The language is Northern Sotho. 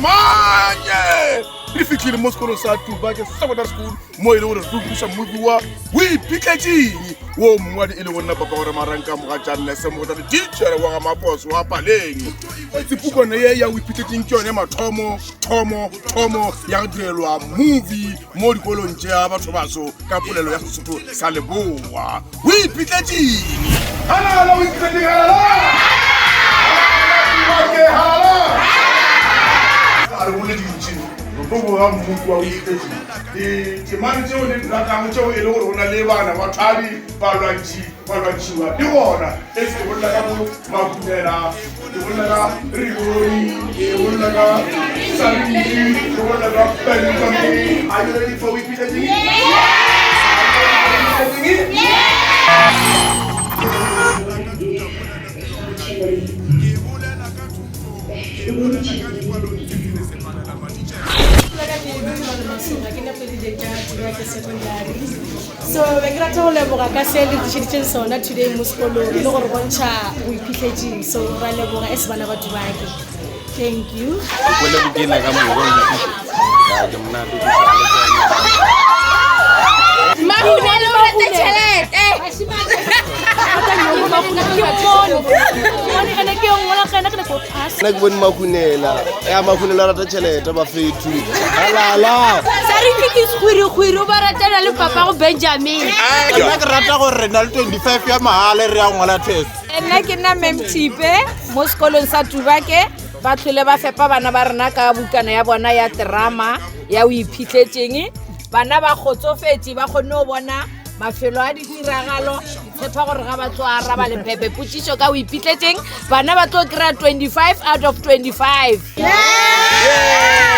Manyemanye re fihlile mo sekolong sa Tubake Secondary School mo e le gore re tlo buša movie wa o iphitlhetšeng wo mongwadi e le go nna papa gore maranka mogatšannese mogotlane teachere wa ga maposo wa paleng tsepukwana ye ya o iphitlhetšeng ke yone mathomo thomo thomo ya go direlwa movie mo dikolong tša batho baso ka polelo ya sesotho sa leboa o iphitlhetšeng halala o iphitlhetšeng halala halala a re bole dintši re tlo boga mmuku wa o iphitlhetšeng ditemane tšeo le di ratago tšeo e le gore go na le bana bathwadi balwantšhi balwantšhiwa di gona e se ke bolela ka bo makumela ke bolela ka riboni ke bolela ka sariki ke bolela ka benjamin are you ready for week So be ke rata go leboga ka se le tlišeditšeng sona today mo sekolong le gore bontšha go iphitlhetseng so ra leboga as bana ba Tubake. Thank you. Ke kwele bokena ka mogo ke monate Mahunelo o rata tšhelete. Nna ke bone Mahunela ya Mahunela rata tšhelete bafethu halala Sariki ke sekgwirikgwiri o ba ratana le papa go Benjamin. Nna ke rata gore re na le 25 ya mahala re ya ngwala test. Nna ke nna Mem Thipe mo sekolong sa Tubake ba tlhole ba fepa bana ba rena ka bukana ya bona ya terama ya o iphitletseng bana ba kgotsofetše ba kgonne go bona mafelo a ditiragalo tshepa gore ga ba tlo araba lephephe potšišo ka o iphitletseng bana ba tlo kry-a 25 out of 25 yeah!